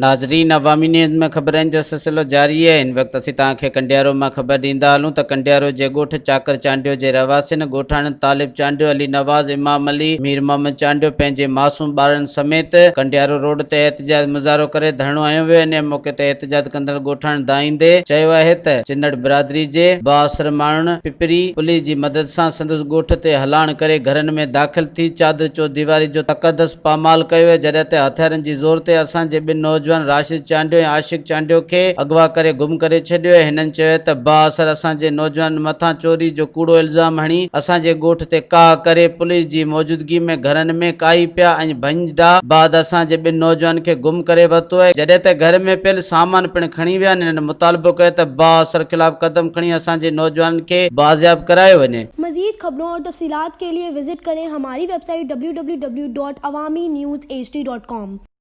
ناظرين عوامي نيوز ۾ خبرن جو سلسلو جاري آهي هن وقت اسين توهان کي ڪنڊيارو مان خبر ڏيندا هلون ته ڪنڊيارو جي ڳوٺ چاڪر چانڊيو جي رهواسين ڳوٺاڻن طالب چانڊيو علي نواز امام علي مير محمد چانڊيو پنهنجي معصوم ٻارڙن سميت ڪنڊيارو روڊ تي احتجاج مظاهرو ڪري ڌرڻو هنيو ويو انهي موقعي تي احتجاج ڪندڙ ڳوٺاڻن دانهيندي چيو آهي ته چنڙ برادري جي بااثر ماڻهن پپري پوليس جي مدد سان سندس ڳوٺ تي هلاڻ ڪري گهرن ۾ داخل ٿي چادر چوديواري جو تقدس پامال ڪيو ويو جڏهن ته هٿيارن جي زور تي اسان جي ٻن نوجوان راشد چانڊيو ۽ عاشق چانڊيو کي اغوا ڪري گم ڪري ڇڏيو ۽ هنن چيو ته بااثر اسان جي نوجوانن مٿان چوري جو ڪوڙو الزام هڻي اسان جي ڳوٺ تي ڪاهه ڪري پوليس جي موجودگي ۾ گهرن ۾ ڪاهي پيا ۽ ڀڃ ڊاهه بعد اسان جي ٻن نوجوانن کي گم ڪري ورتو ۽ جڏهن ته گهر ۾ پيل سامان پڻ کڻي ويا هنن مطالبو ڪيو ته بااثر خلاف قدم کڻي اسان جي نوجوانن کي بازياب ڪرايو وڃي. مزيد خبرون اور تفصيلات کے لئے وزٽ ڪرين ھماري website W W W dot Awami news H D dot com.